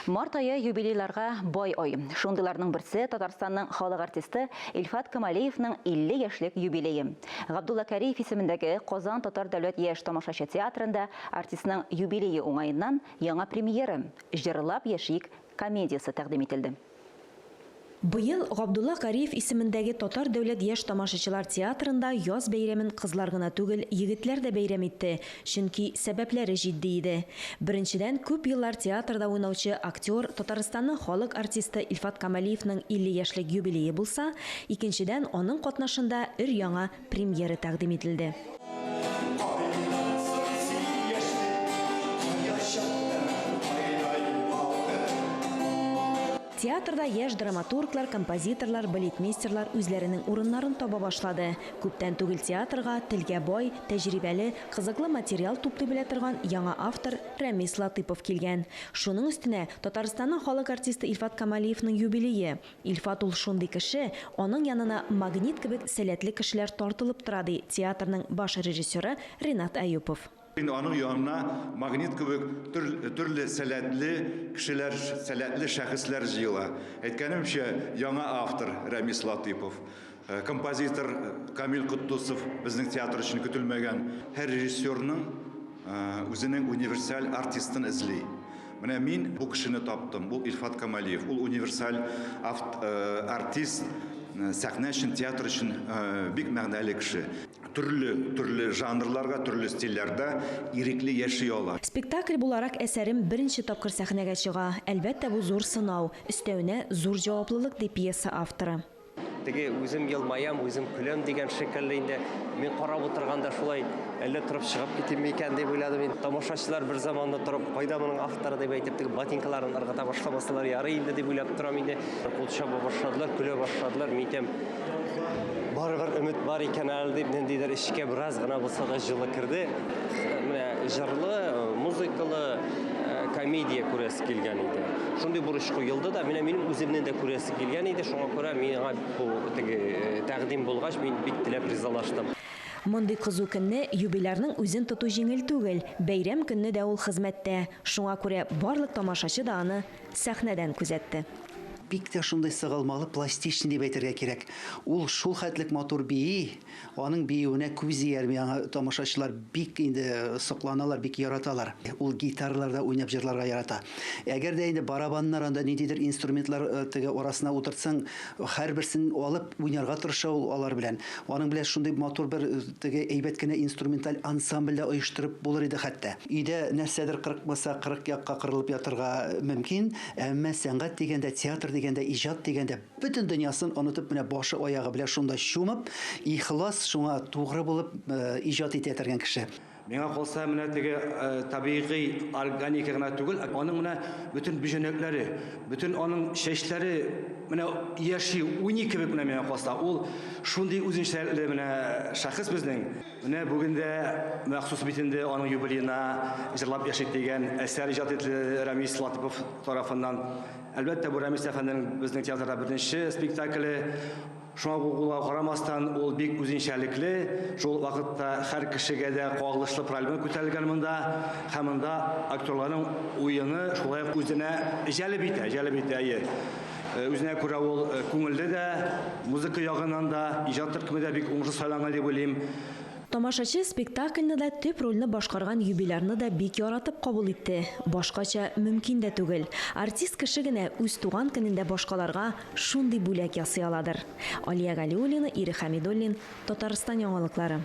Март ае юбилейларга бай ай. Шундыйларның берсе Татарстанның халык артисты Илфат Камалиевның 50 яшьлек юбилее. Габдулла Кариев исемендәге Казан татар дәүләт яшь тамашачы театрында артистның юбилее уңаеннан яңа премьера, Җырлап яшик комедиясе тәкъдим ителде. Быел Габдулла Кариев исемендәге Татар дәүләт яшь тамашачылар театрында яз бәйрәмен кызлар гына түгел, егетләр дә бәйрәм итте, чөнки сәбәпләре җитди иде. Беренчедән, күп еллар театрда уйнаучы актер, Татарстанның халык артисты Илфат Камалиевның 50 яшьлек юбилее булса, икенчедән, аның катнашында өр-яңа премьера тәкъдим ителде. Театрда яшь драматурглар, композиторлар, балетмейстерлар үзләренең урыннарын таба башлады. Күптән түгел театрга телгә бай, тәҗрибәле, кызыклы материал туплый белә торган яңа автор Рәмис Латыпов килгән. Шуның өстенә, Татарстанның халык артисты Илфат Камалиевның юбилее. Илфат ул шундый кеше, аның янына магнит кебек сәләтле кешеләр тартылып тора, ди театрның баш режиссеры Ренат Әюпов. Инде аның янына магнит кебек төрле сәләтле кешеләр, сәләтле шәхесләр җыела. Әйткәнемчә, яңа автор Рәмис Латыйпов, композитор Камил Котдусов безнең театр өчен көтелмәгән. Һәр режиссерның үзенең универсаль артистын эзли. Менә мин бу кешене таптым. Ул Илфат Камалиев. Ул универсаль артист, сәхнә өчен, театр өчен бик мәгънәле кеше. Төрле, төрле жанрларга, төрле стильләрдә ирекле яши ала. Спектакль буларак әсәрем беренче тапкыр сәхнәгә чыга. Әлбәттә, бу зур сынау, өстәвенә, зур җаваплылык, ди пьеса авторы. Теге үзем елмаям, үзем көләм дигән шикелле инде. Мин карап утырганда шулай әллә торып чыгып китим микән дип уйладым инде. Тамашачылар бер заманны торып, кайда моның авторы дип әйтеп, теге ботинкаларын ыргыта башламасалар ярый инде дип уйлап торам инде. Кул чаба башладылар, көлә башладылар. Мин әйтәм, Барыбер өмет бар икән әле дип, ниндидер эчкә бераз гына булса да җылы керде. Менә җырлы, музыкалы э, комедия күрәсе килгән иде. Шундый бурыч куелды да, менә минем үземнең дә күрәсе килгән иде, шуңа күрә миңа бу теге э, тәкъдим булгач, мин бик теләп ризалаштым. Мондый кызу көнне юбилярның үзен тоту җиңел түгел. Бәйрәм көнне дә ул хезмәттә. Шуңа күрә барлык тамашачы да аны сәхнәдән күзәтте. Бик тә шундый сыгылмалы, пластичный дип әйтергә кирәк. Ул шул хәтлек матур бии, аның биюенә күз иярми, аңа тамашачылар бик инде сокланалар, бик яраталар. Ул гитараларда уйнап җырларга ярата. Әгәр дә инде барабаннар анда ниндидер инструментлар теге арасына утыртсаң, һәрберсен алып уйнарга тырыша ул алар белән. Аның белән шундый матур бер теге әйбәт кенә инструменталь ансамбль дә оештырып булыр иде хәтта. Өйдә нәрсәдер кырыкмаса, 40 якка кырылып ятырга мөмкин, әмма сәнгать дигәндә, театр дигәндә, иҗат дигәндә, бөтен дөньясын онытып, менә башы-аягы белән шунда чумып, ихлас, шуңа тугры булып иҗат итә торган кеше. Миңа калса, менә теге табигый органика гына түгел, аның менә бөтен бөҗәнәкләре, бөтен аның чәчләре менә яши, уйный кебек менә миңа калса. Ул шундый үзенчәлекле менә шәхес безнең. Менә бүген дә махсус бит инде аның юбилеена Җырлап яшик дигән әсәр иҗат ителде Рәмис Латыпов тарафыннан. Әлбәттә, бу Рәмис әфәнденең безнең театрда беренче спектакле. Шуңа булуга карамастан, ул бик үзенчәлекле, шул ук вакытта һәр кешегә дә кагылышлы проблема күтәрелгән монда. Һәм монда актерларның уены шулай ук үзенә җәлеп итә, җәлеп итә, әйе. Үзенә күрә ул күңелле дә, музыка ягыннан да, иҗат төркеме дә бик уңышлы сайланган дип уйлыйм. Тамашачы спектакльне дә, төп рольне башкарган юбилярны да бик яратып кабул итте. Башкача мөмкин дә түгел. Артист кеше генә үз туган көнендә башкаларга шундый бүләк ясый аладыр. Алия Галиуллина, Ирек Хәмидуллин, Татарстан яңалыклары.